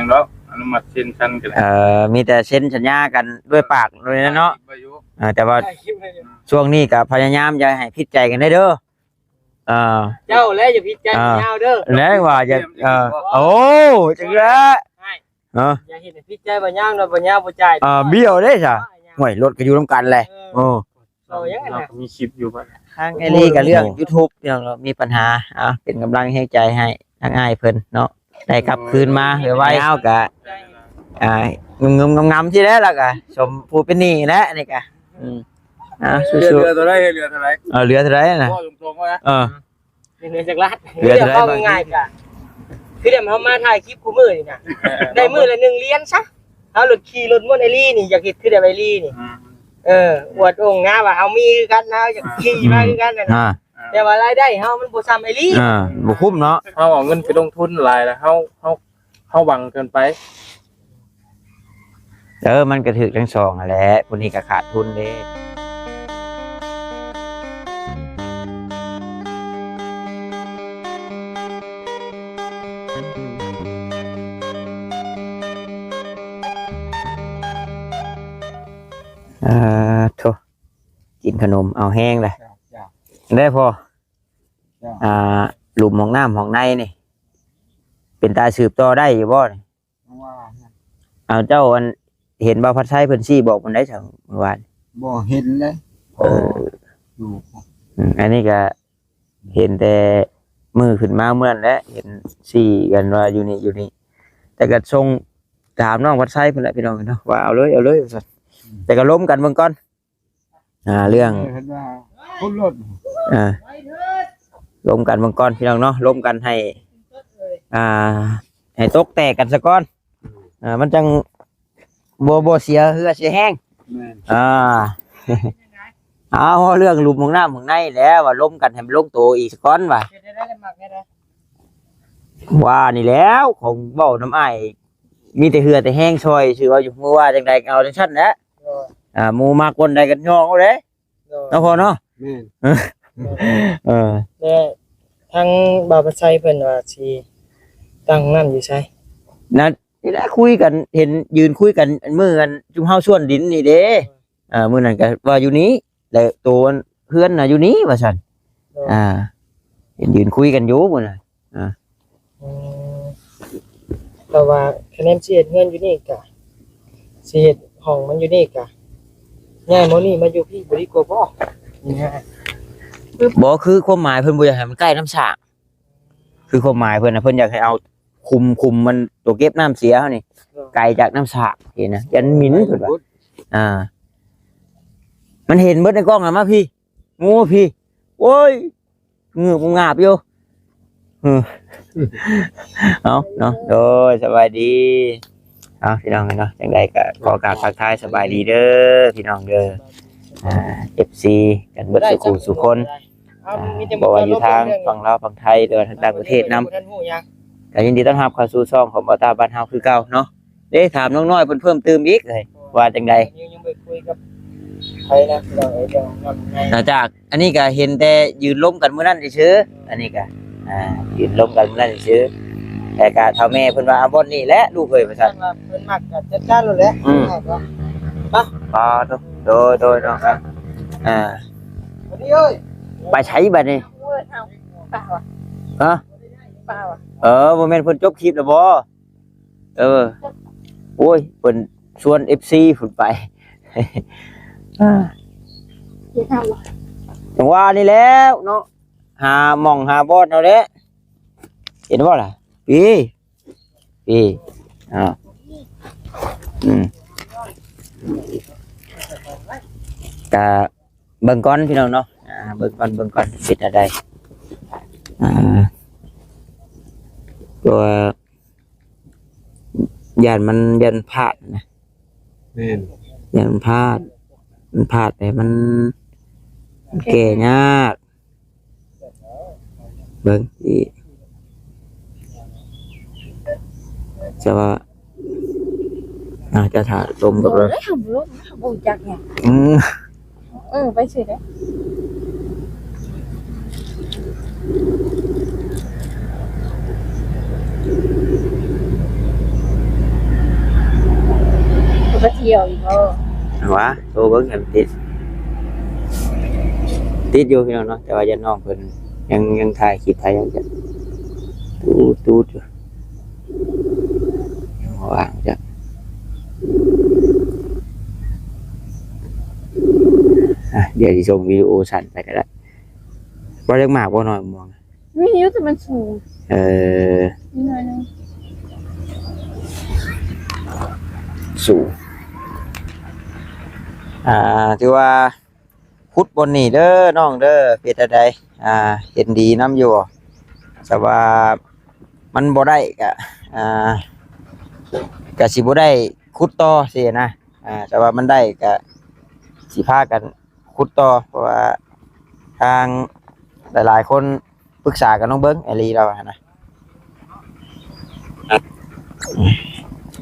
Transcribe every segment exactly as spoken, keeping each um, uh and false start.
เนาะ อนุมัติเซ็นกันก็ได้ เอ่อ มีแต่เซ็นสัญญากันด้วยปากเลยนะเนาะ ถ่ายคลิปไว้อยู่ เออ แต่ว่า ถ่ายคลิปไว้อยู่ ช่วงนี้ก็พยายามอย่าให้ผิดใจกันเด้อ เออ เจ้าแหละอย่าผิดใจ อ่า บ่าวยาวเด้อ แล้วว่าอย่า เออ โอ้ จังละ ใช่ เออ อย่าเฮ็ดให้ผิดใจบ่าวยาวเนาะ บ่าวยาวบ่จ่าย เออ เบี้ยวเด้ซะ ห่วย รถก็อยู่นำกันแหละ เออ โอ้ เอายังไงนะ เราก็มีคลิปอยู่บัด ทางเอลี่ก็เรื่อง YouTube พี่น้องเนาะ มีปัญหา อ่ะ เป็นกำลังแรงใจให้ทางอ้ายเพิ่นเนาะ ได้กลับคืนมาไวๆ เฮาก็ อ่า งึมๆ งำๆ ที่แล้วล่ะก็ สมผู้เป็นหนี้แหละนี่ก็ อืม อ่ะ เหลือ สู้ๆ เหลือเท่าไหร่ เหลือเท่าไหร่ เออ เหลือเท่าไหร่นะ ว่าตรงๆ ว่านะ เออ เหลือจักล้าน เหลือเท่าไหร่ เว้าง่ายๆ ก็ คือเดี๋ยวเฮามาถ่ายคลิปคู่มื้อนี่นะ เออ ได้มื้อละหนึ่งเหรียญซะ เฮาหลุดขี่รถม่วนไอลี่นี่ อยากเฮ็ดคือเดี๋ยวไอลี่นี่ อืม เออ อวดองค์นะว่าเฮามีคือกันนะ อยากขี่มาคือกันนะ อ่า แต่ว่ารายได้เฮามันบ่ส่ำไอลี่ อ่า บ่คุ้มเนาะ เฮาเอาเงินไปลงทุนหลายแล้ว เฮา เฮา เฮาหวังเกินไป เออ มันก็ถืกทั้งสองหั้นแหละ ผู้นี้ก็ขาดทุนเด้ เออ โธ่ กินขนมเอาแฮงเลย จ้ะ จ้ะ ได้พอ จ้ะ อ่า หลุมห้องน้ำห้องในนี่ เป็นตาสืบต่อได้อยู่บ่นี่ ว่า เอาเจ้าอัน เห็นบ่าวพัดไซเพิ่นชี้บอกเพิ่นได้ซั่งเมื่อวาน บ่เห็นเลย เออ อยู่ อืม อันนี้ก็เห็นแต่มื้อขึ้นมาเมื่อนั้นแหละ เห็นชี้กันว่าอยู่นี่อยู่นี่ แต่ก็ส่งถามน้องพัดไซเพิ่นแหละพี่น้องเนาะ ว่าเอาเลยเอาเลยว่าซั่น อืม แต่ก็ล้มกันเบิ่งก่อน อ่า เรื่อง เออ เห็นว่าคนรถ อ่า ล้มกันเบิ่งก่อนพี่น้องเนาะ ล้มกันให้ อ่า ให้ตกแตกกันซะก่อน อ่า มันจังบ่ บ่เสียเหือเสียแฮง แม่น อ่า เอาเรื่องหลุมของน้ำของในแล้วว่าล้มกันให้มันลงโตอีกซะก่อนว่า เฮ็ดได้ได้มักได้ได้ ว่านี่แล้วของเว้านำอ้าย มีแต่เหือแต่แฮงซอย ชื่อว่าอยู่ เมื่อว่าจังใดก็เอาจังซั่นแหละ โดย อ่า หมู่มักคนใดก็ย่องเอาเด้ โดย เนาะพ่อเนาะ แม่น เออ แต่ทางบ่าวพัดไซเพิ่นว่าสิตั้งนั่นอยู่ไส นั่นนี่แหละคุยกัน เห็นยืนคุยกันมื้ออันจุ่มเฮาสวนดินนี่เด้ เออ อ่า มื้อนั้นก็ว่าอยู่นี้ และโตเฮือนน่ะอยู่นี้ว่าซั่น โดย อ่า เห็นยืนคุยกันอยู่มื้อนั้น อ่า อืม แต่ว่าคะแนนสิเฮ็ดเฮือนอยู่นี่กะ สิเฮ็ดห้องมันอยู่นี่กะ ย้ายหม่องนี้มาอยู่พี้บ่ดีกว่าบ่ นี่นะ บ่ คือความหมายเพิ่นบ่อยากให้มันใกล้น้ำสระ คือความหมายเพิ่นน่ะ เพิ่นอยากให้เอาคุม คุมมันตัวเก็บน้ำเสียเฮานี่ เออ ไกลจากน้ำสระ เห็นนะ ยันหมิ่นเพิ่นว่า อ่า มันเห็นเบิดในกล้องอะ มาพี้ หมู่พี้ โอ้ย งืบงาบอยู่ อืม เอาเนาะ โดย สบายดี เอาพี่น้องเนาะ จังใดก็ขอกราบทักทายสบายดีเด้อพี่น้องเด้อ อ่า เอฟซี กันเบิดสู่ผู้สู่คน เอา อ่า มีแต่ บ่ว่าอยู่ทางฝั่งลาวฝั่งไทย หรือว่าทางต่างประเทศนำ บ่ทันฮู้หยัง ก็ยินดีต้อนรับเข้าสู่ช่องของบ่าวตาบ้านเฮาคือเก่าเนาะ เด้ ถามน้องน้อยเพิ่นเพิ่มเติมอีกเลย ว่าจังใด ยัง ยังบ่ได้คุยกับไผนะ พี่น้องเอ้ย เรื่องนั้นไง นอกจากอันนี้ก็เห็นแต่ยืนล้มกันมื้อนั้นซื่อๆ อันนี้ก็ อ่า ยืนล้มกันมื้อนั้นซื่อๆ แต่ก็เฒ่าแม่เพิ่นว่า เอาบ่อนนี่แหละลูกเอ้ย ว่าซั่น เพิ่นว่าเพิ่นมักก็จัดการโลดแหละ อืม เอาบ่ ไป อ๋อ โดย โดย โดยเนาะ อ่า วันนี้เอ้ย ไปไสบัดนี้ เว้ย เอา เปล่าอะ ฮะ เปล่าอะ เออ บ่แม่นเพิ่นจบคลิปแล้วบ่ เออ โอ้ย เพิ่นชวนเอฟซีพุ้นไป อ่า เดี๋ยวทำวะ จังหวะนี้แล้วเนาะ หาหม่องหาบ่อนเอาแหละ เห็นบ่ล่ะ พี่ พี่ อ้าว อืม กะเบิ่งก่อนพี่น้องเนาะ อ่า เบิ่งก่อน เบิ่งก่อน เป็นอะไร อ่า ตัว ย่านมัน ย่านพลาดนะ แม่น ย่านมันพลาด มันพลาดแต่มัน มันแก้ยาก เบิ่งอีก จะว่า อ่า จะถ่าลมกับเรา เอ้ย บ่รู้ บ่รู้จักเนี่ย อืม เออ ไปสิเด้อ เ เกี่ยวอีกบ่ หวา โทรเบิ่งกันติด ติดอยู่พี่น้องเนาะ แต่ว่าย่านน้องเพิ่นยัง ยังถ่ายคลิปถ่ายหยังจัก ตูดๆ อยู่ ยังบ่ว่างจัก อ่ะ เดี๋ยวสิส่งวิดีโอสั้นไปก็ได้ บ่ได้มากบ่น้อยม่วง มีอยู่ แต่มันสูง เออ นิดหน่อยนึง สูง อ่า ถือว่า ขุดบ่อนนี้เด้อน้องเด้อ เป็นจั่งใด อ่า เห็นดีนำอยู่บ่ แต่ว่ามันบ่ได้ก็ อ่า ก็สิบ่ได้ขุดต่อซี้นะ อ่า แต่ว่ามันได้ก็สิพากันขุดต่อ เพราะว่าทางหลายๆคนปรึกษากับน้องเบิ่ง แอลีเราหั่นนะ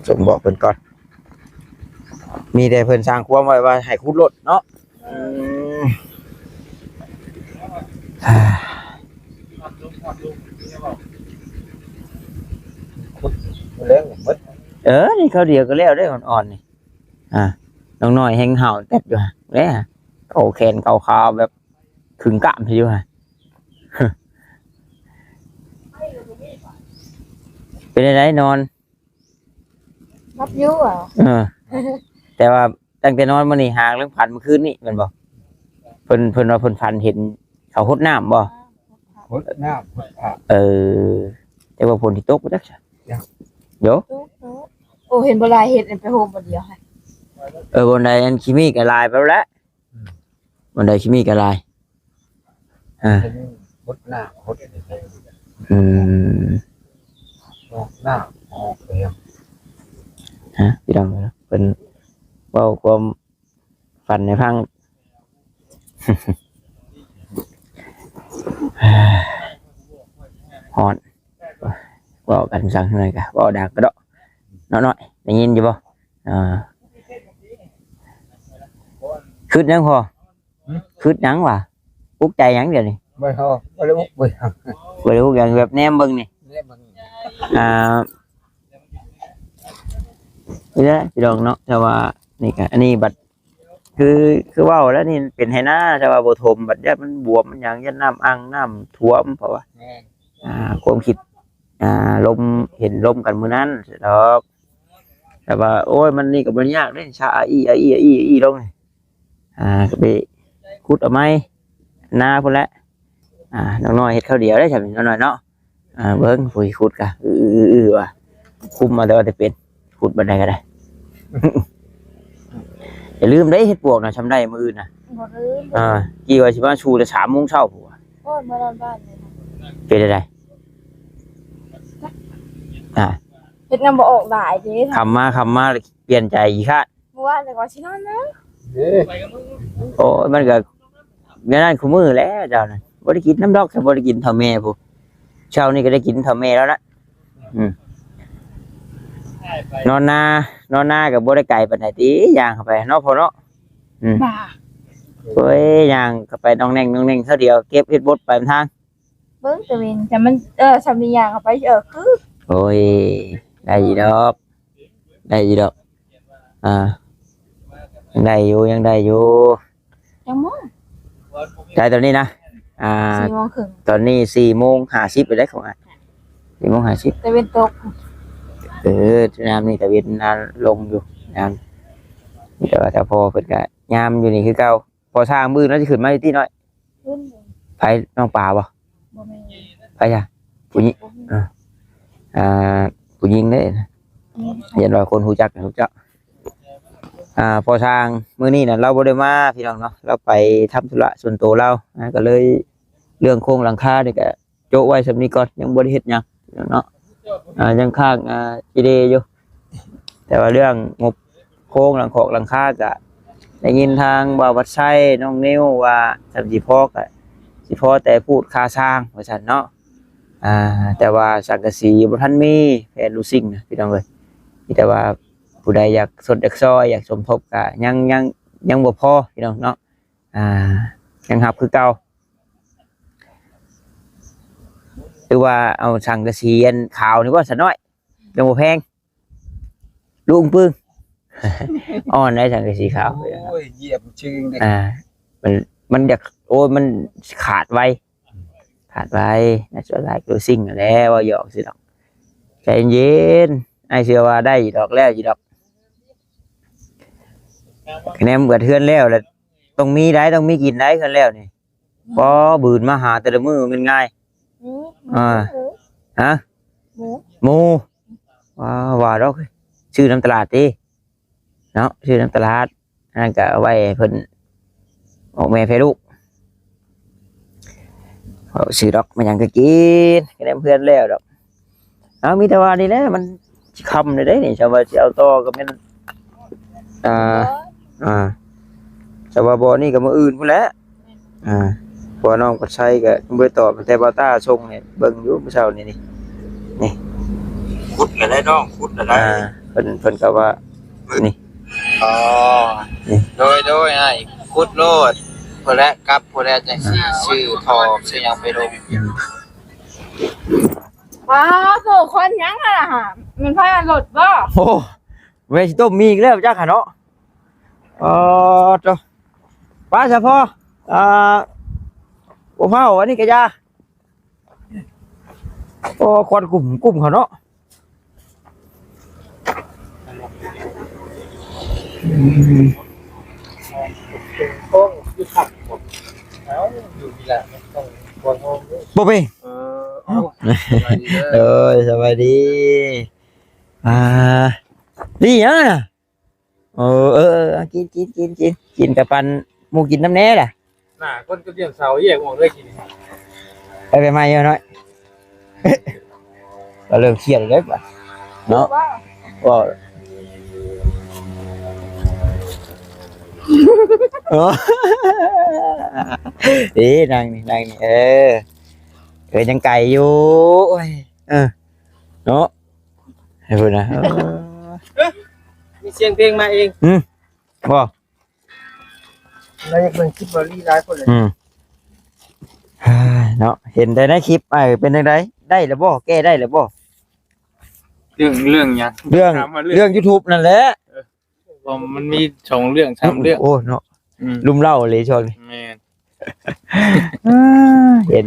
ส่งบอกเพิ่นก่อน มีแต่เพิ่นสร้างความไว้ว่าให้ขุดโลดเนาะ อืม ขุดเรื่องหมด เออ นี่ข้าวเดียวก็แล้วได้อ่อนๆนี่ อ่า น้องน้อยแฮงเห่าแต๊ดอยู่ฮะ แล้วเก่าแขนเก่าขาแบบขึงกล้ามอยู่ฮะ เป็นจั่งใดนอน รับอยู่อ่ะ เออ แต่ว่าตั้งแต่นอนมานี่ หางเรื่องฝันเมื่อคืนนี่แม่นบ่ เพิ่น เพิ่นว่าเพิ่นฝันเห็นเขาหดน้ำบ่ หดน้ำหดผัก เออ แต่ว่าฝนสิตกบ่จักซะ ยัง เดี๋ยว ตุ๊กตุ๊ก โอ้ เห็นบ่หลาย เห็นไปโฮมบ่เดียวให้ เออ บ่อนใดอันขี้มีก็หลายไปแล้ว อืม บ่อนใดขี้มีก็หลาย อ่า เป็นหดน้ำหด อืม ออกน้ำออกเลย ฮะ พี่น้องเนาะ เพิ่นเว้าความฝันให้ฟัง ฮ้อน เว้ากันสั่งหน่อยกะ เว้าดังกะเดาะ น้อยๆ ได้ยินอยู่บ่ อ่า คิดหยังพ่อ หึ คิดหยังวะ อุกใจหยังเดี๋ยวนี้ บ่ได้ บ่ได้อุก บ่ได้ บ่ได้อุกหยัง แบบแนมเบิ่งนี่ แนมเบิ่ง อ่า นี่แหละพี่น้องเนาะ แต่ว่านี่กะ อันนี้บัด คือ คือเว้าแล้วนี่เป็นไฮ่นา แต่ว่าบ่ถม บัดย้านมันบวมมันหยัง ย้านน้ำอั่งน้ำท่วม เพราะว่า แม่น อ่า ความคิด อ่า ลม เห็นลมกันมื้อนั้นดอก แต่ว่า โอ้ย มันนี่ก็บ่ยากเด้ ชะอาอี้ อาอี้ อาอี้ อาอี้ลงนี่ อ่า ก็ไปขุดเอาไม้ นาพุ้นแหละ อ่า น้องน้อยเฮ็ดข้าวเดียวได้ซั่น น้องน้อยเนาะ อ่า เบิ่งผู้ขุดกะ อื้อๆๆว่ะ คุมมาแต่ว่าแต่เป็น ขุดบันไดก็ได้ อย่าลืมเด้ เฮ็ดปวกนะ ซำใดมื้ออื่นนะ บ่ลืม อ่า กี่ว่าสิมาสู่แต่สามโมงเช้าพุ้นว่ะ โอ้ย มานอนบ้านเลยนะ เป็นจั่งใด อ่า เฮ็ดงานบ่ออกหลายเด้ ค่ำมา ค่ำมา เปลี่ยนใจอีกค่ะ เมื่อวานแต่ก่อนสินอนนะ เอ้ย โอ้ย มันก็แนวนั้นคู่มื้อแหละเจ้านะ บ่ได้กินน้ำดอก แต่บ่ได้กินเท่าแม่พุ้น เช้านี้ก็ได้กินเท่าแม่แล้วนะ อืม นอนนา นอนนาก็บ่ได้ไกลปานใดติ ย่างเข้าไปเนาะพ่อเนาะ อืม บ่า โอ้ย ย่างเข้าไปน้องแน่งน้องแน่งเท่าเดียว เก็บเฮ็ดบดไปทาง เบิ่งตะเวน แต่มัน เออ สามีย่างเข้าไป เออ คือ โอ้ย ได้อยู่ดอก ได้อยู่ดอก อ่า ยังได้อยู่ ยังได้อยู่ จังโมง ได้ตอนนี้นะ อ่า สี่โมงครึ่ง ตอนนี้สี่โมงห้าสิบไปได้ของอ่ะ สี่โมงห้าสิบ ตะเวนตก เออ ยามนี้ตะเวนนานลงอยู่ ยาม แต่ว่าถ้าพ่อเพิ่นก็ยามอยู่นี่คือเก่า พ่อสร้างมื้อนั้นสิขึ้นมาอยู่ติน้อย ขึ้น ไผ น้องปลาบ่ บ่แม่น ไผจ้ะ ผู้หญิง บ่มี อ่า อ่า ผู้หญิงเด้นะ อืม เห็นว่าคนรู้จัก รู้จัก อ่า พ่อสร้างมื้อนี้น่ะ เราบ่ได้มาพี่น้องเนาะ เราไปทำธุระส่วนตัวเรา อ่า ก็เลยเรื่องโครงหลังคานี่ก็โจะไว้ส่ำนี้ก่อน ยังบ่ได้เฮ็ดหยังเนาะ อ่า ยังค้าง อ่า จีเดอยู่ แต่ว่าเรื่องงบโครงหลังคอกหลังคาก็ได้ยินทางบ่าววัดไซ น้องนิวว่าส่ำสิพอก็สิพอแต่พูดค่าสร้างว่าซั่นเนาะ อ่า แต่ว่าสังกะสีบ่ทันมี แผ่นลูซิ่งนะพี่น้องเอ้ย มีแต่ว่าผู้ใดอยากสดอยากซอย อยากสมทบก็ยัง ยัง ยังบ่พอพี่น้องเนาะ อ่า ยังรับคือเก่า หรือว่าเอาสังกะสีอันขาวนี่บ่ซะน้อย ยังบ่แพง ลุงปึ้ง อ่อนได้สังกะสีขาว โอ้ย เยี่ยมจริงเด้ อ่า มัน มันอยาก โอ้ย มันขาดไว ขาดไว natural glass closing นั่นแหละเว้าหยอกซื่อดอก ใจเย็นๆ อ้ายเชื่อว่าได้อยู่ดอก แล้วอยู่ดอก คะแนนเบิดเฮือนแล้วล่ะ ต้องมีได้ ต้องมีกินได้เฮือนแล้วนี่ ปอ บืนมาหาแต่ละมื้อแม่นง่าย หมู อ่า หมู ฮะ หมู หมู ว้า ว่าดอก ซื้อนำตลาดติ เนาะ ซื้อนำตลาด อันนั้นก็เอาไว้ให้เพิ่นออกแม่แพ้ลูก เอาซื้อดอก มันหยังก็กิน ก็ได้เพื่อนแล้วดอก เอา มีแต่ว่านี่แหละ มันสิค่ำเลยเด้นี่ ชาวว่าสิเอาต่อก็แม่น อ่า อ่า ชาวว่าบ่นี่ก็มื้ออื่นพุ้นแหละ อ่า เพราะว่าน้องปัดไซก็บ่ได้ตอบ แต่บ่าวต้าส่งให้เบิ่งอยู่มื้อเช้านี่ นี่ นี่ ขุดแล้วได้น้อง ขุดแล้วได้ อ่า เพิ่น เพิ่นก็ว่า นี่ อ๋อ นี่ โดย โดย อ้าย ขุดโลด พุ้นแหละ กลับพุ้นแหละ จั่งสิซื้อท่อ ซื้อหยังไปลง อืม ว้าว โส ควันหยังอะล่ะ มันไฟมันหลดบ่ โอ้ เวสิต้มมีอีกแล้วจักหั่นเนาะ เออ โต ไปซะพ่อ อ่า บ่เผาอันนี้ก็อย่า โอ้ ควันกุ้มกุ้มเขาเนาะ อืม โค้งอยู่ขับผม เอ้า อยู่นี่แหละ มันต้องควรโค้งด้วย บ่เป็น เออ เอ้า สบายดีเด้อ เอ้ย สบายดี อ่า ดีหยังน่ะ เออ เออ เออ กิน กิน กิน กิน กินกับปันหมู่กินนำแหน่ล่ะ หน้าคนก็เลี้ยงเสาแยกออกเลยกิน ไป ไปมาเยอะหน่อย ก็เริ่มเครียดเลยบัดเนาะ ว้าว ก็ เออ เอ้ย นั่งนี่ นั่งนี่ เออ เออ ยังไกลอยู่ โอ้ย เออ เนาะ ให้พูดนะ เออ มีเสียงเพลงมาเอง อืม บ่ เราอยากเบิ่งคลิปเบาหลีหลายคนเลย อืม เฮ้ย เนาะ เห็นแต่ในคลิป เออ เป็นจั่งใด ได้แล้วบ่ แก้ได้แล้วบ่ เรื่อง เรื่องหยัง เรื่อง ถามมาเรื่อง เรื่องยูทูบนั่นแหละ เออ เพราะมันมีสองเรื่อง สามเรื่อง โอ้ เนาะ อืม ลุ่มเล่าเลยช่วงนี้ แม่น อ่า เห็น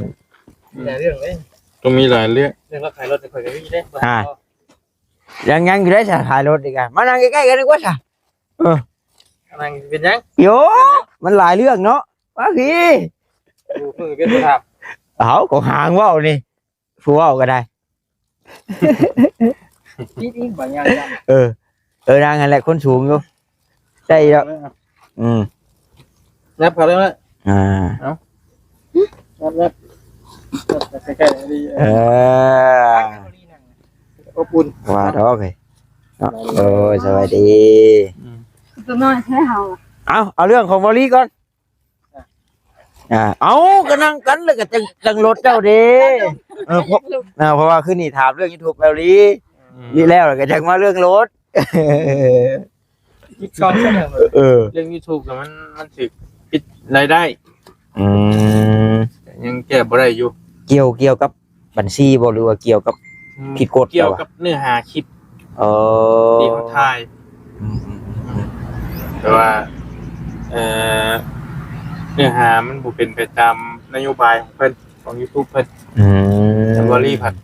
มีหลายเรื่องเลย ต้องมีหลายเรื่อง เรื่องเราขายรถแต่ข่อยก็มีเด้ อ่า ยัง ยังอยู่ได้สะ ขายรถอีกอะ มานั่งใกล้ๆกันดีกว่าสะ เออ นั่งเป็นหยัง โย มันหลายเรื่องเนาะ มาพี่ ดูเพิ่งเป็นผู้ถาม เอา ก็หางเว้านี่ ผู้เว้าก็ได้ คิดอีกบางอย่างจ้ะ เออ เออ นั่งนั่นแหละ คนสูงอยู่ ได้แล้ว อืม นับเขาได้ไหม อ่า เอา นับ นับ นับใกล้ๆดี เออ อบอุ่น ว่าดอกเฮ้ย เนาะ โอ้ย สวัสดี อืม ตัวน้อยแท้เฮาอะ เอา เอาเรื่องของเบาหลีก่อน อ่า เอา ก็นั่งกันแล้วก็จั่ง จั่งรถเจ้าเด้ เออ เพราะ อ่า เพราะว่าคืนนี้ถามเรื่องยูทูบเบาหลี อืม นี่แล้วก็จั่งมาเรื่องรถ คิดก่อนซะหน่อย เออ เรื่องยูทูบน่ะมัน มันถือปิดรายได้ อืม ยังแก้บ่ได้อยู่ เกี่ยว เกี่ยวกับบัญชีบ่ หรือว่าเกี่ยวกับ อืม ผิดกฎ เกี่ยว เหรอวะ กับเนื้อหาคลิป เออ ที่เขาถ่าย อืม อืม อืม แต่ว่า เอ่อ เนื้อหามันบ่เป็นไปตามนโยบายของเพิ่น ของยูทูบเพิ่น อืม แต่เบาหลีผัด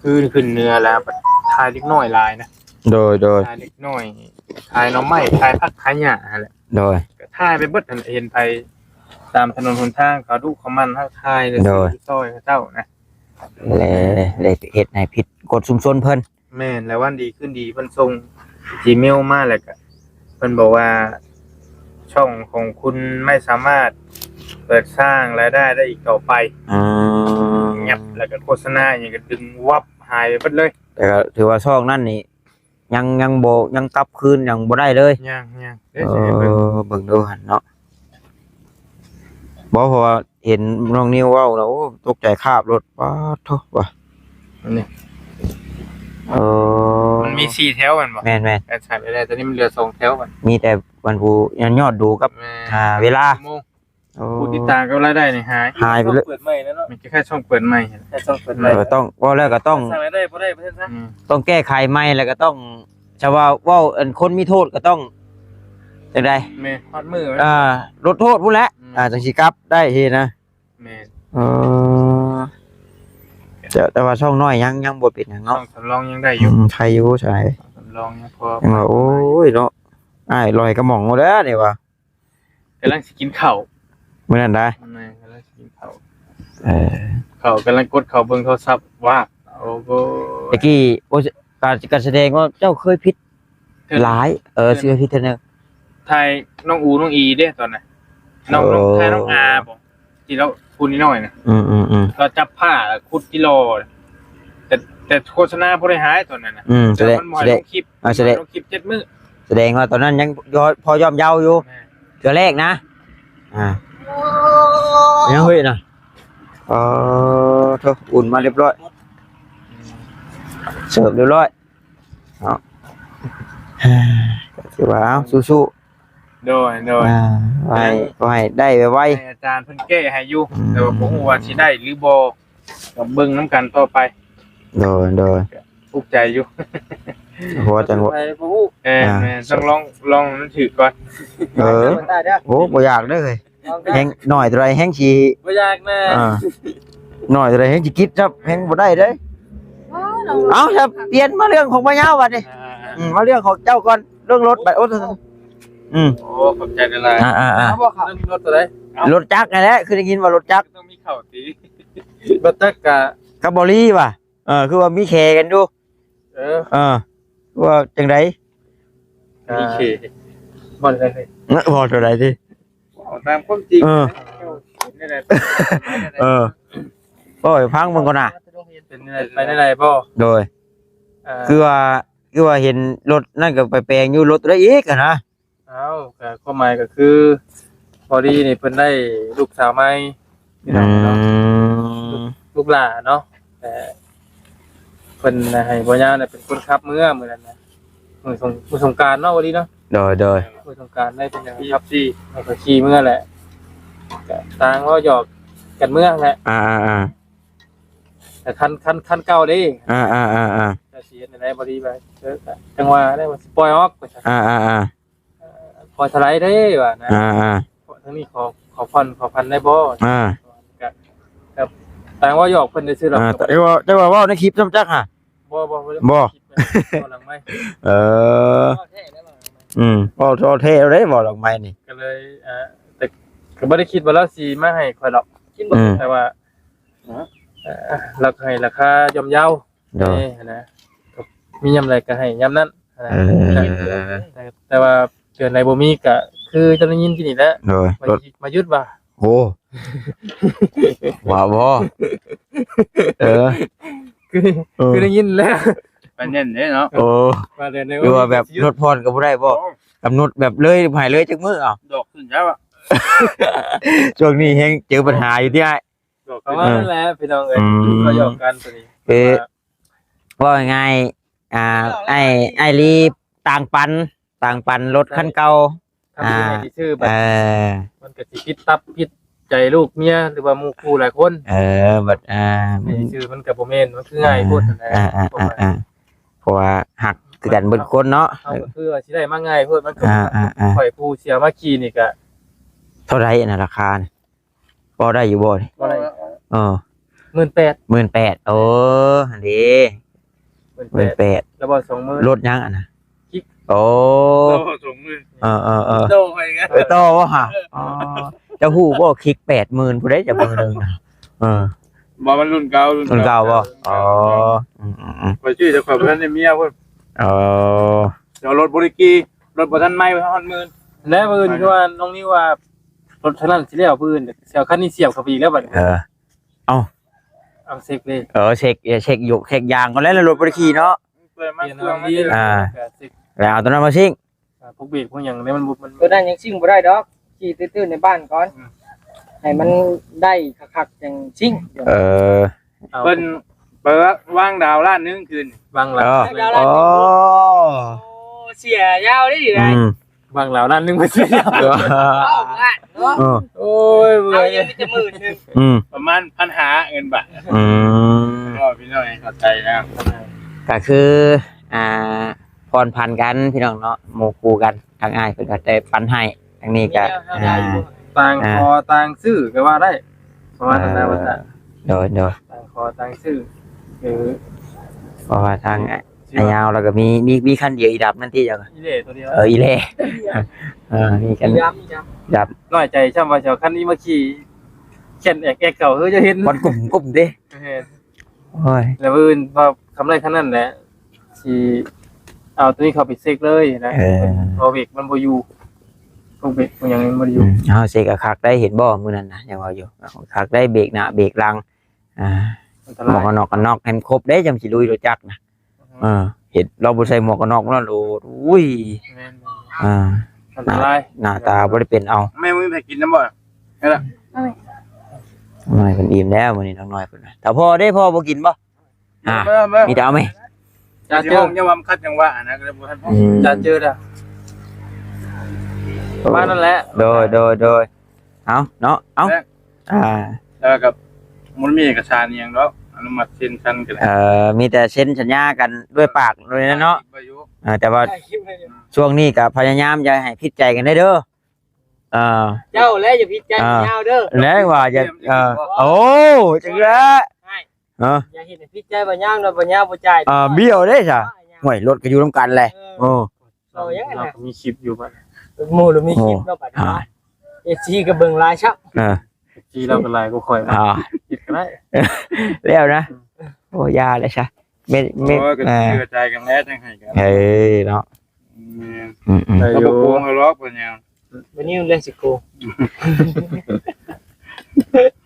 คือขึ้นเหนือแล้วผัดถ่ายเด็กน้อยหลายนะ โดย โดย ถ่ายเด็กน้อย ถ่ายหน่อไม้ ถ่ายผัก ถ่ายหญ้าหั่นแหละ โดย ก็ถ่ายไปเบิดหั่น เห็นไปตามถนนหนทาง เขาดุเขามัน เขาถ่ายเลย โดย ซอยเขาเจ้านะ และ และเฮ็ดให้ผิดกฎชุมชนเพิ่น แม่น แล้ววันดีคืนดีเพิ่นส่งจีเมลมา แล้วก็เพิ่นบอกว่า ช่องของคุณไม่สามารถเปิดสร้างรายได้ได้อีกต่อไป อืม เงียบ แล้วก็โฆษณาอิหยังก็ดึงวับหายไปเบิดเลย แต่ก็ถือว่าช่องนั้นนี่ ยัง ยังบ่ ยังกลับคืนยังบ่ได้เลย ยัง ยัง เดี๋ยวสิให้เบิ่ง เออ เบิ่งดูหั่นเนาะ บ่ เพราะว่าเห็นน้องนิวเว้าแล้ว โอ้ ตกใจคาบรถ ป๊าดโธ่ ว่ะ อันนี้ เออ มันมีสี่แถวแม่นบ่ แม่นๆ แต่ใส่ไปแล้ว ตอนนี้มันเหลือสองแถวบัด มีแต่วันผู้ยอดดูกับ แม่น อ่า เวลา ชั่วโมง โอ้ ผู้ติดตามกับรายได้นี่หาย หายไปเลย เปิดใหม่แล้วเนาะ มันคล้ายๆช่องเปิดใหม่ แค่ช่องเปิดใหม่ เออ ต้อง เว้าแล้วก็ต้อง สร้างรายได้บ่ได้ประเทศนะ อืม ต้องแก้ไขใหม่ แล้วก็ต้อง ชาวว่าเว้า อันคนมีโทษก็ต้อง จั่งใด๋ แม่น ฮอดมื้อ อ่า ลดโทษพู้นแหละ อืม อ่า จั่งสิกลับได้หั้นนะ แม่น เออ แต่ แต่ว่าช่องน้อยยัง ยังบ่เป็นหยังเนาะ ช่องสำรองยังได้อยู่ อืม ใครอยู่ ใช่ ช่องสำรองยังพอ ยังว่า โอ้ย เนาะ อ้ายลอยกระหม่อมหมดแล้วนี่ว่า กำลังสิกินข้าว มื้อนั้นได้ แม่น กำลังสิกินข้าว เออ ข้าวกำลังกดเข้าเบิ่งโทรศัพท์ ว้า โอ้โห ตะกี้ โอ้ ก็ ก็แสดงว่าเจ้าเคยผิด เทื่อ หลาย เออ เทื่อ เคยผิดเทื่อหนึ่ง ถ่ายน้องอูน้องอีเด้ตอนนั้น น้อง โอ้ น้อง ถ่ายน้องอาบ่ ที่เราพูดนิดหน่อยนะ อืม อืม อืม เราจับผ้าแล้วขุดที่รอ แต่ แต่โฆษณาบ่ได้หายตอนนั้นนะ อืม แสดง แต่มันบ่ให้ แสดง ลงคลิป อ่า แสดง บ่ให้ลงคลิปเจ็ดมื้อ แสดงว่าตอนนั้นยังยอด พอย่อมเยาว์อยู่ แม่น เทื่อแรกนะ อ่า ยังเฮ้ยนะ เออ โถ่ อุ่นมาเรียบร้อย เสิร์ฟเรียบร้อย เนาะ ก็ถือว่า เอา สู้ๆ โดย โดย อ่า ให้ ขอให้ได้ไวๆ ให้อาจารย์เพิ่นแก้ให้อยู่ อืม แต่ว่าบ่ฮู้ว่าสิได้หรือบ่ ก็เบิ่งนำกันต่อไป โดย โดย ทุกข์ใจอยู่ เพราะว่าจังหวะ ไปบ่ฮู้ เออ อ่า แม่น ต้องลอง ลองมันถือก่อน เออ ได้เด้อ โอ้ บ่อยากเด้อเฮ้ย ลองเด้อ แฮงน้อยเท่าใดแฮงสิ บ่อยากนะ อ่า น้อยเท่าใดแฮงสิคิดครับ แฮงบ่ได้เด้อ โอ้ย เอ้า ถ้าเปลี่ยนมาเรื่องของพะเยาบัดนี้ อ่า อืม มาเรื่องของเจ้าก่อน เรื่องรถบัด โอ้ อืม โอ้ ขอบใจหลายๆ อ่า อ่า อ่า เอาบ่ครับ เรื่องรถตัวใด รถจักรนั่นแหละ คือได้ยินว่ารถจักร ต้องมีเข้าติ รถจักรกะ กับบอลลี่ว่ะ เออ คือว่ามีแข่กันอยู่ เออ เออ ว่าจั่งใด๋ มีแข่ บ่อนใด๋ เออ บ่อนตัวใด๋ติ เอาตามความจริง เออ นี่แหละ เออ โอ้ย ฟังเบิ่งก่อนนะ เป็นไง ไปได้ไรบ่ โดย เอ่อ คือว่า คือว่าเห็นรถนั่นก็ไปแปลงอยู่ รถตัวใด๋อีกอะนะ เอ้า ก็ความหมายก็คือ พอดีนี่เพิ่นได้ลูกสาวใหม่ พี่น้องเนาะ อืม ลูก ลูกหล้าเนาะ แต่เพิ่นให้บ่ยาวเนี่ยเป็นคนขับเมือมื้อนั้นนะ มื้อสง มื้อสงกรานต์เนาะ พอดีเนาะ โดย โดย มื้อสงกรานต์ได้เป็นหยังขับ แล้วก็ขี่เมือแหละ ก็ต่างเว้าหยอกกันเมือแหละ อ่า อ่า อ่า แต่คัน คัน คันเก่าเด้ อ่า อ่า อ่า อ่า ก็สิเฮ็ดได้พอดีไป เออ จังหวะได้ว่าสิปล่อยออก อ่า อ่า อ่า เอ่อ พอเท่าไหร่เด้ว่านะ อ่า อ่า ทางนี้ขอ ขอผ่อน ขอพันได้บ่ อ่า ก็ ก็ต่างว่าหยอกเพิ่นซื่อๆหรอก อ่า แต่ว่า แต่ว่าเว้าในคลิปซ้ำจักหะ บ่ บ่ บ่ได้ บ่ คิดไปเว้าหลังไมค์ เออ อืม เว้าท่อแท้เด้ เว้าหลังไมค์นี่ ก็เลย เอ่อ แต่ก็บ่ได้คิดว่าลาวสิมาให้ข้อยดอก อืม แต่ว่า เอ่อ ลาวก็ให้ราคาย่อมเยา โดย เอ้ย นะ ก็มียามใดก็ให้ยามนั้น นะ เออ แต่ แต่ว่าเดือนใดบ่มีก็คือจะได้ยินที่นี่แหละ โดย มาหยุด มาหยุดว่า โอ้ ว่าบ่ เออ คือ เออ คือได้ยินแล้ว ปานนั้นเด้เนาะ โอ้ ว่าเดือนใด หรือว่าแบบลดผ่อนก็บ่ได้บ่ โอ้ กำหนดแบบเลย ให้เลยจักมื้อ เอ้า ดอกขึ้นแล้วอะ ช่วงนี้แฮงเจอปัญหาอยู่ติอ้าย ดอกขึ้น ประมาณนั้นแหละพี่น้องเอ้ย อืม ก็หยอกกันตัวนี้ เอ๊ะ ว่า ว่าง่ายๆ อ่า อ้าย อ้ายลีต่างปัน ต่างปันรถคันเก่า ถ้าเป็นยังไง อ่า สิซื้อบัด เออ มันก็สิผิดตับผิดใจลูกเมีย หรือว่าหมู่คู่หลายคน เออ บัด อ่า มัน สิซื้อมันก็บ่แม่น มันคือง่ายโพดนั่นแหละ อ่า อ่า อ่า อ่า เพราะว่าฮักคือกันเบิดคนเนาะ เฮาก็คือว่าสิได้มาง่ายโพด มันก็ อ่า อ่า อ่า ข่อยผู้เสียมาขี่นี่ก็ เท่าใด๋อันน่ะราคาน่ะ พอได้อยู่บ่นี่ บ่ได้ เออ หมื่นแปด หมื่นแปด โอ้ หั่นเด้ หมื่นแปด หมื่นแปด แล้วบ่สองหมื่น รถหยังอันน่ะ คิก โอ้ โอ้ สองหมื่น เออ เออ เออ โตไปไง เออ โตบ่หะ อ๋อ เจ้าฮู้บ่ คิกแปดหมื่น ผู้ใด๋จะมือหนึ่งน่ะ เออ บ่ มันรุ่นเก่า รุ่น รุ่นเก่าบ่ เก่า อ๋อ อืม อืม อืม ไปซื้อจากข่อยบ่ทันได้เมียพุ่น อ๋อ เดี๋ยวรถบ่ได้ขี่ รถบ่ทันใหม่ บ่ทันฮอดหมื่น แล้วมื้ออื่นคือว่าน้องนิวว่ารถคันนั้นสิแล้วมื้ออื่น สิเอาคันนี้เสียบเข้าไปอีกแล้วบัดนี้ เออ เอ้า เอาเช็คเลย เออ เช็ค เช็คอยู่ เช็คยางก่อนแล้ว แล้วรถบ่ได้ขี่เนาะ เปิดมาเครื่องมัน อ่า ก็เช็ค แล้วเอาตัวนั้นมาซิ่ง อ่า พวกเบรกพวกหยังเนี่ยมันบ่ มัน ตัวนั้นยังซิ่งบ่ได้ดอก ขี่ตื้อๆในบ้านก่อน อืม ให้มันได้คักๆจังซิ่ง เออ เอา เพิ่น เปิดวางดาวล้านหนึ่งคืน วางดาว เออ วางดาวล้านหนึ่ง โอ้ โอ้ เสียยาวเด้ อืม วางดาวล้านหนึ่งมาเสียยาว เออ เอาละเนาะ เออ โอ้ย เอายังมีแต่หมื่นหนึ่ง อืม ประมาณพันห้าเงินบาท อืม ก็พี่น้องเข้าใจนะ ก็คือ อ่า ผ่อนผันกันพี่น้องเนาะ หมู่คู่กัน ทางอ้ายเพิ่นก็ได้ปันให้ ทางนี้ก็ มีแนวเฮาได้อยู่ อ่า ต่าง อ่า ขอต่างซื้อก็ว่าได้ ประมาณนั้นนะ เออ ว่าซั่น โดย โดย ต่างขอต่างซื้อ เออ เพราะว่าทาง ชื่อ อ้ายยาวแล้วก็มี มี มีคันเดียวอีดับนั่นติ เจ้า อีเล่ตัวเดียว เออ อีเล่ เออ มีคัน อีดับ อีดับ ดับ น้อยใจซ่ำว่าสิเอาคันนี้มาขี่ แข่นแอกแอกเก่า เฮ้ย จะเห็น มันกลุ่มๆเด้ เห็น โอ้ย แล้วมื้ออื่นว่าคำไรคันนั้นแหละ สิเอาตัวนี้เข้าไปเช็คเลยนะ เออ เพราะเบรกมันบ่อยู่ พวกเบรกพวกหยังมันบ่อยู่ อืม เอาเช็คเอาคักได้ เห็นบ่มื้อนั้นนะ ยังว่าอยู่ เอาคักได้ เบรกหน้า เบรกหลัง อ่า อันต หมวกกันน็อก กันน็อกให้มันครบเด้ จั่งสิลุยรถจักรนะ อือฮึ เออ เห็นเราบ่ใส่หมวกกันน็อกแล้วโลด อุ้ย แม่นๆ อ่า อันตราย หน้า หน้าตาบ่ได้เป็นเอา แม่มึงไปกินน้ำบ่ นั่นแหละ น้องน้อยเพิ่นอิ่มแล้วมื้อนี้ น้องน้อยเพิ่นน่ะ ถ้าพ่อเด้ พ่อบ่กินบ่ อ่า มา มา มีแต่เอาไหม จะเจอ ห้องยังว่ามันคัดจังหวะนะ ก็เลยบ่ทัน อืม จะเจอแล้ว ประมาณนั้นแหละ โดย โดย โดย เอาเนาะ เอา แม่ อ่า แล้วก็มันมีเอกสารอิหยังดอก อนุมัติเซ็นกันก็ได้ เอ่อ มีแต่เซ็นสัญญากันด้วยปากเลยนะเนาะ ถ่ายคลิปไว้อยู่ อ่า แต่ว่า ถ่ายคลิปไว้อยู่ ช่วงนี้ก็พยายามอย่าให้ผิดใจกันเด้อ เออ เจ้าแหละอย่าผิดใจ อ่า ยาวเด้อ แล้วว่าจะ เออ โอ้ จังละ ใช่ เออ อย่าเห็นผิดใจบ่ยาวเนาะ บ่ยาวบ่จ่าย อ่า เบี้ยวเด้ซะ อ่า ห่วย รถก็อยู่นำกันแหละ เออ โอ้ เอายังไงนะ เราก็มีคลิปอยู่บัด หมู่เรามีคลิปเนาะบัดนี้ อ่า เอฟซีก็เบิ่งหลายซับ เออ เอฟซีเราก็หลายกว่าข่อย อ่า คิดก็ได้ แล้วนะ โอ้ อย่าเลยซะ ไม่ ไม่ โอ้ย ก็ เออ เชื่อใจกันแล้วจังให้กัน เออ เนาะ อืม อืม อืม ได้อยู่ เราบ่โกงกันหรอก เป็นหยัง วันนี้มันเรื่องสิโกง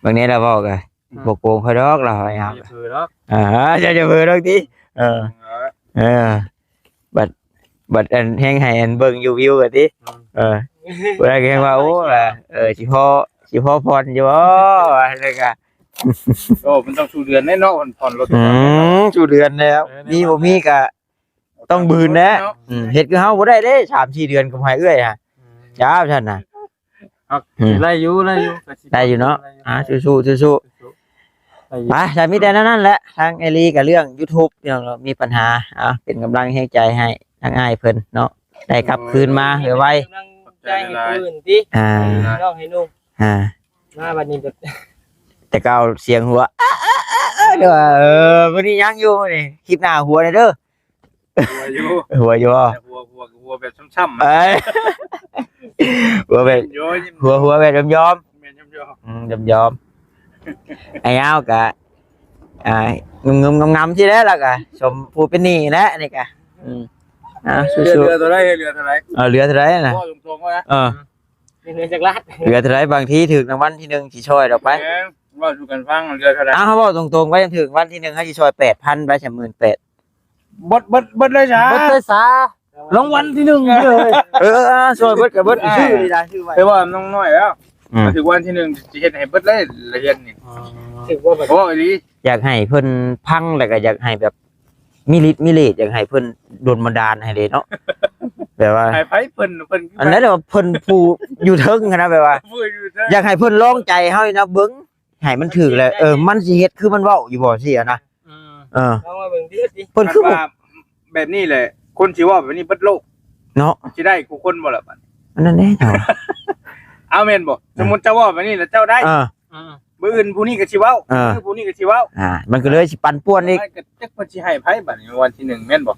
บางนี้เราบอกอะ อืม บ่โกงเขาดอก เราอะ อย่าเผลอดอก อ่า อย่า อย่าเผลอดอกติ เออ เออ เออ บัด บัดอันแฮงให้อันเบิ่งอยู่วิวกันติ อืม เออ ผู้ใดก็แฮงว่า โอ้ ล่ะ เออ สิพอ สิพอผ่อนอยู่บ่ ว่าซั่นกะ โอ้ มันต้องสู้เดือนแน่เนาะ ผ่อน ผ่อนรถ อืม สู้เดือนแล้ว เออ มีบ่มีกะ ต้องบืนแหละ เนาะ อืม เฮ็ดคือเฮาบ่ได้เด้ สามสี่เดือนก็บ่ให้เอื้อยฮะ อืม จ้า ซั่นน่ะ ครับ อืม ได้อยู่ ได้อยู่ ได้อยู่เนาะ ได้อยู่ อ่า สู้ๆ สู้ๆ สู้ๆ ได้อยู่ ไป แต่มีแต่นั้นแหละ ทางเอลีกับเรื่องยูทูบ พี่น้อง มีปัญหา อ่ะ เป็นกำลังแรงใจให้ทางอ้ายเพิ่นเนาะ ได้กลับคืนมาไวๆ กำลังใจให้ผู้อื่นติ อ่า ให้น้องให้นุ่ง อ่า มาบัดนี้แบบ แต่ก็เอาเสียงหัว เด้อ เออ มื้อนี้ยังอยู่นี่ คลิปหน้าหัวหน่อยเด้อ หัวอยู่ หัวอยู่บ่ แต่หัว หัว หัวแบบช้ำๆ เอ้ย หัวแบบ โย หัว หัวแบบยอมๆ แม่นยอมๆ อืม ยอมๆ ไอ้อ้าวกะ อ่า งึมๆ งำๆ สิแล้วล่ะกะ สมผู้เป็นหนี้แล้วนี่กะ อืม อ่า สู้ๆ เหลือ เหลือเท่าไหร่ เหลือเท่าไหร่ เออ เหลือเท่าไหร่น่ะ ว่าตรงๆว่านะ เออ เหลือจักล้าน เหลือเท่าไหร่ บางทีถูกรางวัลที่หนึ่งสิช่วยดอกไป แม่น ว่าสู่กันฟัง เหลือเท่าไหร่ อ้าว เว้าตรงๆ ว่ายังถูกรางวัลที่หนึ่งให้สิช่วยแปดพัน ไป สามหมื่นแปด เบิด เบิด เบิดเลยจ้า เบิดเลยสา รางวัลที่หนึ่งเลย เออ เออ เออ ช่วยเบิดกับเบิด อ่า ชื่อดีนะ ชื่อไว้ แต่ว่าน้องน้อยแล้ว อืม ถือวันที่หนึ่งสิเฮ็ดให้เบิดเลยละเฮ็ดนี่ อ๋อ ถือว่าแบบ โอ้ อีหลี อยากให้เพิ่นพัง แล้วก็อยากให้แบบ มีฤทธิ์มีเดช อยากให้เพิ่นดลบันดาลให้เลยเนาะ แบบว่า ให้ไผเพิ่น เพิ่น อันนั้นแหละว่าเพิ่นผู้อยู่เทิงหั้นนะ แบบว่า ผู้อยู่เทิง อยากให้เพิ่นลองใจเฮานี่นะ เบิ่ง ให้มันถูกแหละ เออ มันสิเฮ็ดคือมันเว้าอยู่บ่ ซี้อะนะ อืม เออ ลองมาเบิ่งดิ เพิ่นคือ คันว่าแบบนี้แหละ คนสิเว้าแบบนี้เบิดโลก เนาะ สิได้กูคนบ่ล่ะบัด อันนั้นแน่นอน เอาแม่นบ่ สมมุติเจ้าเว้าแบบนี้แล้วเจ้าได้ เออ อืม มื้ออื่นผู้นี้ก็สิเว้า เออ มื้อผู้นี้ก็สิเว้า อ่า มันก็เลยสิปั่นป่วนอีก จักเพิ่นสิให้ไผบัดนี้รางวัลที่หนึ่งแม่นบ่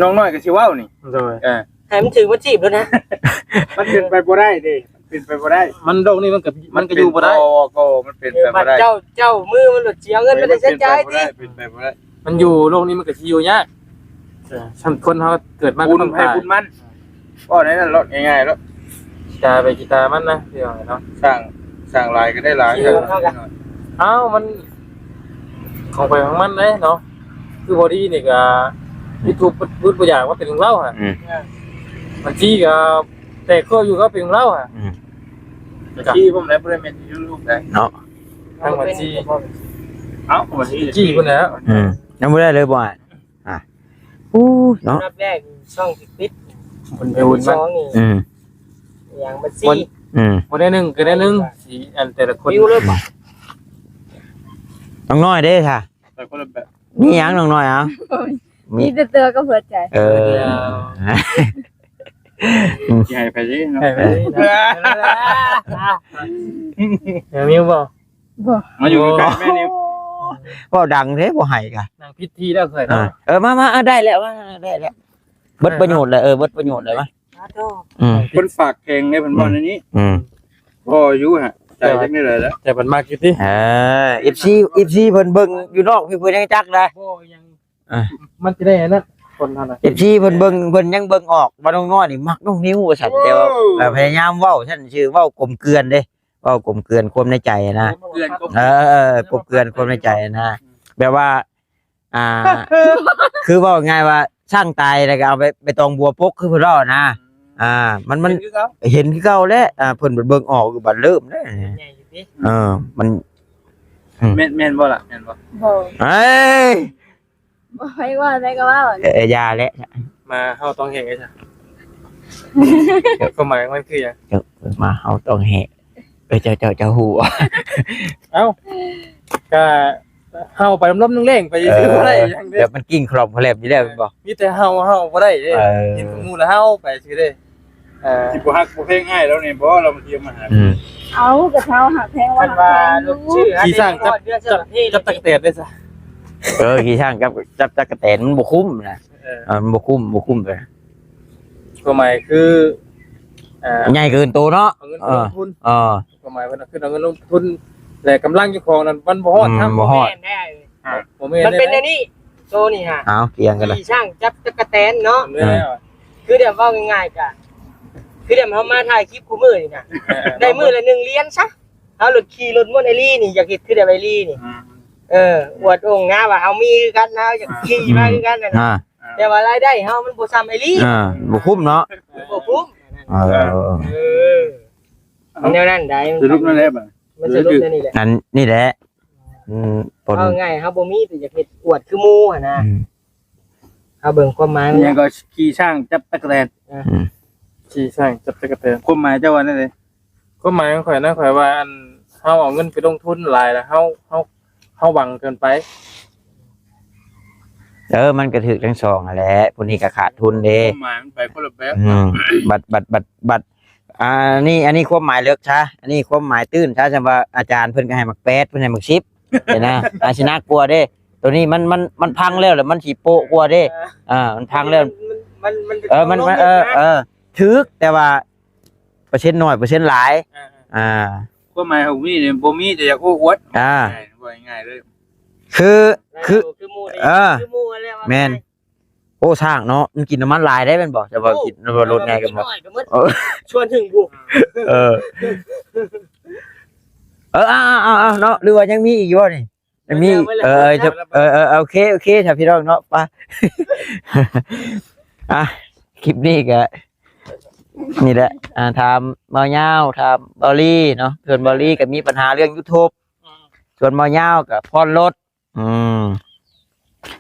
น้องน้อยก็สิเว้านี่ โดย เออ ให้มันถือว่าจีบแล้วนะ มันเป็นไปบ่ได้เด้ เป็นไปบ่ได้ มันโลกนี้มันก็ มันก็อยู่บ่ได้ เป็น ก็ มันเป็นไปบ่ได้ เออ บัดเจ้า เจ้ามือมันหลุดเสียเงิน มันได้เสียใจ เป็นไปบ่ได้ ติ เป็นไปบ่ได้ มันอยู่โลกนี้มันก็สิอยู่ยาก เออ คนเฮาเกิดมาก็ต้องตาย บุญไผบุญมัน ก็ในนั้นรถง่ายๆรถ กีตาร์ไปกีตาร์มันนะ พี่น้องเนาะ สร้าง สร้างหลายก็ได้หลาย เออ เอ้า มัน ของไปของมันเลยเนาะ คือพอดีนี่ก็ YouTube มันบ่อยากว่าเป็นของเราอะ อืม บัญชีก็แตกก็อยู่ก็เป็นของเราอะ อืม บัญชีผมได้บ่ได้แม่น YouTube ได้ เนาะ ทั้งบัญชี เอ้า บัญชี บัญชีพุ่นแหละ อืม ยังบ่ได้เลยบ่อ้าย อ่ะ อู้ เนาะ อันดับแรกช่องสิปิด คนไป อัน บุญ ที่ มัน สองนี่ อืม อย่างบัญชี คน อืม คนได้หนึ่ง ก็ได้หนึ่ง สิ อันแต่ละคน วิวเลยปะ น้องน้อยเด้ค่ะ แต่คนละแบบ มีหยังน้องน้อย เอ้า มีแต่ตัวกับหัวใจ เออ สิให้ไปเด้เนาะ ให้ไปเด้เนาะ เดี๋ยวมิวบอก บ่ มาอยู่ใกล้แม่นิว เว้าดังเด้ บ่ให้กะ นั่งผิดที่แล้วเคย อ่า เนาะ เออ มา มา อ่ะ ได้แล้ว มา ได้แล้ว เบิดประโยชน์เลย เออ เบิดประโยชน์เลย มา อืม เพิ่นปากแข็งเด้ เพิ่นว่าแนวนี้ อืม บ่อยู่ฮะ ใจจักแนวใดแล้ว แต่เพิ่นมักอยู่ติ เออ เอฟซี เอฟซี เพิ่นเบิ่งอยู่นอก เพิ่นยังจักได้ บ่ยัง อ่ะ มันสิได้อันนั้น คนเท่านั้น เอฟซี เพิ่นเบิ่ง เพิ่นยังเบิ่งออกว่าน้องน้อยนี่มักน้องนิวว่าซั่น แต่ว่า โอ้ เอ่อ พยายามเว้าซั่น ชื่อเว้ากลมเกลือนเด้ เว้ากลมเกลือนความในใจนะ กลมเกลือน เออ เออ กลมเกลือนความในใจนะ แบบว่า อ่า คือเว้าง่ายว่าช้างตายแล้วก็เอาไป ไปตองบัวปกคือเพิ่นเว้านะ อ่า มัน มัน เห็นคือเก่า เห็นคือเก่าแหละ อ่า เพิ่นเบิ่งออกอยู่บัดเริ่มเด้ ใหญ่อยู่ติ เออ มัน อืม แม่น แม่นบ่ล่ะ แม่นบ่ บ่ เอ้ย บ่ให้ว่าได้ก็ว่า เออ อย่าแหละ มาเฮาต้องแหกไอ้จ้ะ ความหมายมันคือหยัง เออ มาเฮาต้องแหก เออ เจ้า เจ้า เจ้าฮู้ เอ้า ก็เฮาไปลมๆแรงๆไปซื่อๆ เออ บ่ได้หยังเด้ แบบมันกิ้งคลอมแคลมอยู่แล้วแม่นบ่ มีแต่เฮา เฮาบ่ได้เด้ เออ เห็นหมู่แล้วเฮาไปซื่อเด้ เอ่อ สิบ่ฮักบ่แพงอ้ายแล้วนี่บ่ เรามาเที่ยวมาหา อืม เอากะเฮาหักแพงว่า คันว่า หักแพงอยู่ ลูกชื่อ ขี่ช้างจับ เดือน จับ จับตั๊กแตนได้ซะ เออ ขี่ช้างจับ จับตั๊กแตนมันบ่คุ้มนะ เออ เออ มันบ่คุ้ม บ่คุ้มเลย ความหมายคือ เอ่อ ใหญ่เกินโตเนาะ เอาเงินไปลงทุน เออ เออ ความหมายเพิ่นเอาขึ้นเอาเงินลงทุน และกำลังเจ้าของนั้นมันบ่ฮอด อืม ทาง บ่ฮอด บ่แม่นได้ อ่ะ บ่แม่น มันเป็น ได้ แนวนี้ โตนี่ฮะ เอาเถียงกันเลย ขี่ช้างจับตั๊กแตนเนาะ แม่นแล้ว คือแบบเว้าง่ายๆกะ คือแบบเฮามาถ่ายคลิปคู่มื้อนี่นะ เออ ได้มื้อละหนึ่งเหรียญซะ เฮาหลุดขี่รถม่วนไอ้ลีนี่ อยากเฮ็ดคือแบบไอ้ลีนี่ อืม เออ อวดองค์นะว่าเฮามีคือกันนะ อยากขี่มาคือกันนั่นน่ะ อ่า แต่ว่ารายได้เฮามันบ่ส่ำไอ้ลี อ่า บ่คุ้มเนาะ บ่คุ้ม เออ เออ มันแนวนั้นได้ สรุปนั่นแหละบัด มันสรุปแนวนี้แหละ อันนี้แหละ อืม ปน เอาง่าย เฮาบ่มีแต่อยากเฮ็ดอวดคือหมู่หั่นนะ อืม เฮาเบิ่งความหมายมัน อิหยังก็ขี่ช้างจับตั๊กแตน เออ อืม ขี่ช้างจับตั๊กแตน ความหมายเจ้าว่าแนวใด ความหมายของข้อยนะ ข้อยว่าอัน เฮาเอาเงินไปลงทุนหลายแล้ว เฮา เฮา เฮาหวังเกินไป เออ มันก็ถืกทั้งสองหั้นแหละ ผู้นี้ก็ขาดทุนเด้ ความหมายมันไปคนละแบบ อืม บัด บัด บัด บัด อ่า นี่ อันนี้ความหมายเลิกซะ อันนี้ความหมายตื้นซะ สมมุติว่าอาจารย์เพิ่นก็ให้หมากแปด เพิ่นให้หมากสิบ เห็นนะ อาจสิหนักกว่าเด้ ตัวนี้มัน มัน มันพังแล้ว แล้วมันสิโป๊ะกว่าเด้ อ่า มันพังแล้ว มัน มัน มัน เออ มัน มัน เออ เออ ถืก แต่ว่า เปอร์เซ็นต์น้อย เปอร์เซ็นต์หลาย อ่า อ่า ความหมายของมีเนี่ย บ่มีแต่อยากโอ้อวด อ่า ง่ายๆ บ่ง่ายๆเลย คือ คือ คือหมู่นี่ เออ คือหมู่แล้วว่า แม่น โอ้ ช้างเนาะ มันกินน้ำมันหลายได้แม่นบ่ แต่ว่า โอ้ กินน้ำมันลดไงกันบ่ กินน้อยก็หมด เออ ชวนถึงบุก เออ เออ เอา เอา เอา เอา เนาะ หรือว่ายังมีอีกอยู่บ่นี่ ยังมี ไม่แล้ว เออ ไม่แล้ว จะ เออ เออ โอเค โอเค ถ้าพี่น้องเนาะ ไป อ่ะ คลิปนี้ก็ นี่แหละ อ่า ถามบ่าวยาว ถามบ่าวลีเนาะ ส่วนบ่าวลีก็มีปัญหาเรื่องยูทูบ อืม ส่วนบ่าวยาวก็ผ่อนรถ อืม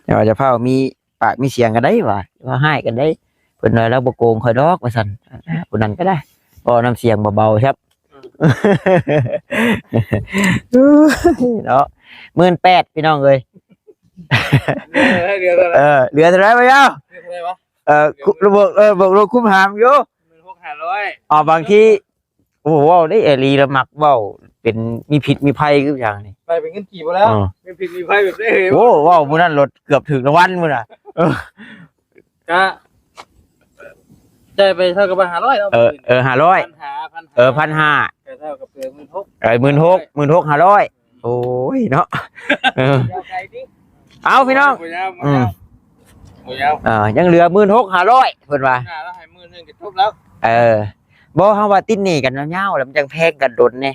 แต่ว่าจะเฝ้ามีปากมีเสียงกันได้วะ ว่าให้กันได้ เพิ่นว่าเราบ่โกงข่อยดอกว่าซั่น ผู้นั้นก็ได้ เว้าน้ำเสียงเบาๆครับ อืม เนาะ หมื่นแปด พี่น้องเอ้ย เหลือเท่าไหร่ เออ เหลือเท่าไหร่บ่าวยาว เหลือเท่าไหร่วะ เออ คุ บวก เออ บวกลบคูณหารอยู่ หมื่นหกห้าร้อย อ๋อ บางที โอ้โห เว้าได้เอลีแล้วมักเว้า เป็นมีพิษมีภัยคืออย่างนี้ ไปเป็นเงินกี่บ่แล้ว เออ มีพิษมีภัยแบบได้เหรอ โอ้ เว้ามื้อนั้นรถเกือบถืกรางวัลมื้อน่ะ เออ กะ จ่ายไปเท่ากับห้าร้อยเนาะ เออ เออ ห้าร้อย พันห้า พันห้า เออ พันห้า ก็เท่ากับเปลือกหมื่นหก เออ หมื่นหก หมื่นหกห้าร้อย โอ้ยเนาะ เออ เดี๋ยวไปดิ เอาพี่น้อง บ่ยาว อืม บ่ยาว เออ ยังเหลือหมื่นหกห้าร้อย เพิ่นว่า หน้าเราให้หมื่นหนึ่งก็จบแล้ว เออ บ่ เฮาว่าติดหนี้กันยาวๆ แล้วมันจังแพงกันโดนแน่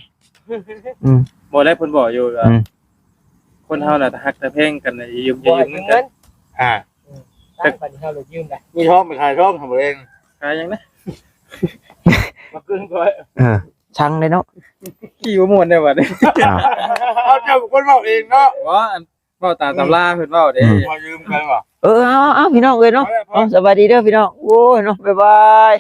อืม บ่ได้เพิ่นบอกอยู่ว่า อืม คนเฮาน่ะถ้าฮักแต่แพงกันน่ะอย่ายืม อย่ายืมเงินกัน บ่ให้ยืมเงิน อ่า อืม ตั้งบัดนี้เฮาเลยยืมได้ มีทองไปขายทองของตัวเอง ขายหยังนะ มาขึ้นก่อน เออ ชังเลยเนาะ ขี้บ่ม่วนได้บัดนี้ อ้าว เอาเจ้าเป็นคนเว้าเองเนาะ ว่าอันเว้าตามตำราเพิ่นเว้าเด้ อืม มายืมกันว่ะ เออ เอา เอา พี่น้องเอ้ยเนาะ เอา เอา สบายดีเด้อพี่น้อง โอ้ยเนาะ บ๊ายบาย